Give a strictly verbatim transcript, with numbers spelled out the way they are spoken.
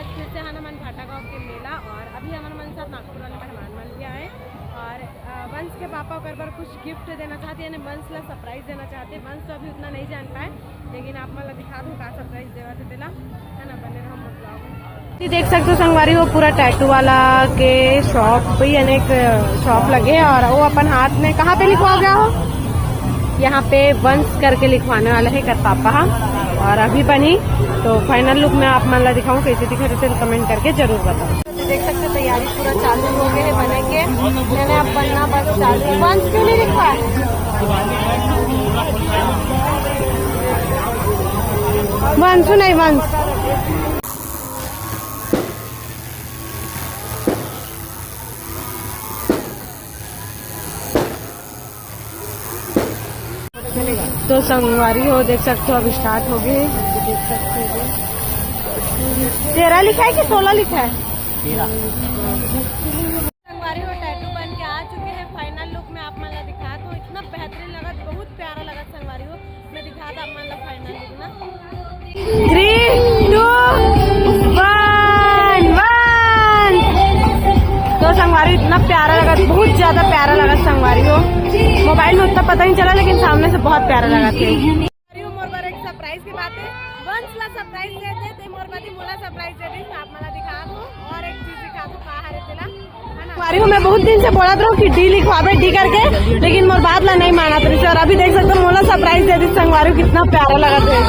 आज फिर से हन हमन भाटागांव के मेला, और अभी हमन मन साथ नागपुर वाले मेहमान मन भी आए, और, अ, वंश के पापा ओकर बर कुछ गिफ्ट देना चाहते, यानी वंश ला सरप्राइज देना चाहते। वंश तो अभी उतना नहीं जान पाए, लेकिन आप मन ला दिखा दूं का सरप्राइज देवत हे तेला, है ना, बने रहो मोर vlog में। ये देख सकते हो संगवारी हो, पूरा टैटू वाला के शॉप भी, यानी एक शॉप लगे हे, और वो अपन हाथ में कहाँ पे लिखवा गया हो, यहाँ पे वंश करके लिखवाने वाला हे कर पापा हा। और अभी बनी तो फाइनल लुक में आप मन ला दिखाऊं कैसे दिखा रहे, कमेंट करके जरूर बताओ। तो देख सकते हो तैयारी पूरा चालू हो गए हे बने के, मैंने अब बनना बस चालू। वंश क्यों नहीं लिखवा? वंशु नहीं, वंश। तो संगवारी हो, देख सकते हो, अब स्टार्ट हो गए। देख सकते हो, तेरह लिखा है कि सोलह लिखा है? संगवारी हो, टैटू बन के आ चुके हैं। फाइनल लुक में आप मन ला दिखा दो, इतना बेहतरीन लगत, बहुत प्यारा लगत संगवारी हो। मैं दिखा दो आप मन ला फाइनल लुक ना। Three, two, one, one। तो संगवारी इतना प्यारा लगत, बहुत ज्यादा प्यारा लगत संगवारी हो। मोबाइल में उतना पता नहीं चला, लेकिन सामने से बहुत प्यारा लगत हे। अरे मोर बर एक सरप्राइज के बात हे, वंश ला सरप्राइज दे दे, ते मोर बर मोला सरप्राइज दे दे, आप मन ला दिखा दो और एक चीज दिखा दो, का हरे तेला, है ना? संगवारी हो, मैं बहुत दिन से बोलत रहूं कि डी लिखवाबे, डी करके, लेकिन मोर बात ला नहीं मानत रहिस। और अभी देख सकते हो, मोला सरप्राइज दे दिस संगवारी हो, कितना प्यारा लगत हे।